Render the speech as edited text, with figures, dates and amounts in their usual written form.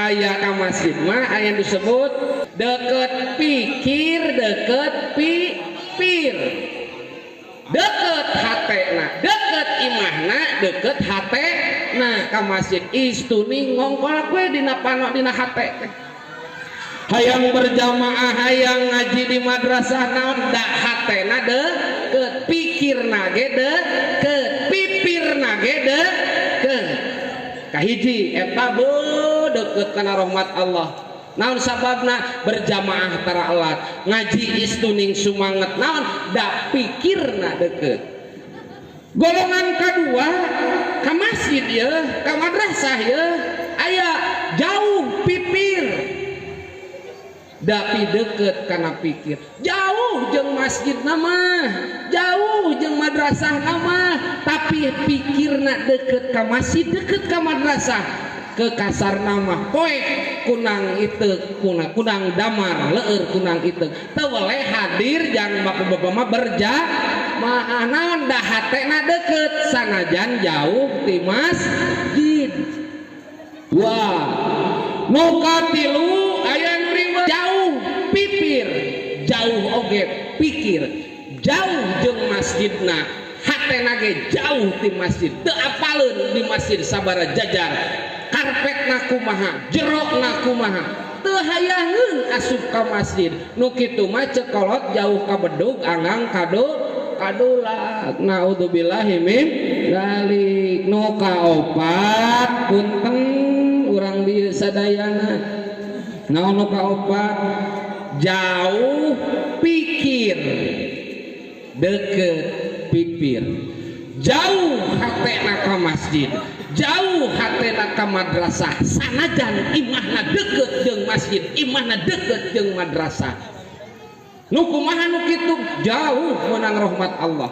Aya ka masjid mah aya disebut deket pikir, deket pipir. Deket hatena, deket imahna, deket hatena ka masjid. Istuni ngongkol we dina pano dina hate. Hayang berjamaah, hayang ngaji di madrasah naon da hatena deket, pikirna ge deket, pipirna ge deket. Kahiji eta beuh deket kana rahmat Allah. Naon sababna berjamaah tara elat, ngaji istuning sumanget naon da pikirna deket. Golongan kedua ka masjid ye, ka madrasah ye, aya jauh pipir tapi deket kana pikir. Jauh jeung masjid nama, jauh jeung madrasah nama, tapi pikirna deket ka masjid, deket ka madrasah. Ke kasar nama poek kunang itu kunang kunang damar leur kunang itu teu weleh hadir jang bapak-bapak mah berjamaah naon da hatena deket sanajan jauh ti masjid. Wah, nu katilu aya nu riweuh jauh pipir, jauh oge pikir, jauh jeung masjidna, hatena ge jauh ti masjid, teu apaleun di masjid sabara jajar, karpetna kumaha, jerokna kumaha, teu hayangeun asup ka masjid. Nu kitu mah cek kolot jauh ka bedug anggang kado kadulak. Naudzubillahi min dzalik. Nu kaopat punten urang dieu sadayana. Naon nu kaopat? Jauh pikir, deket pipir. Jauh hatena ka masjid, jauh hatena ka madrasah, sanajan imahna deket jeung masjid, imahna deket jeung madrasah. Nu kumaha nu kitu jauh meunang rahmat Allah.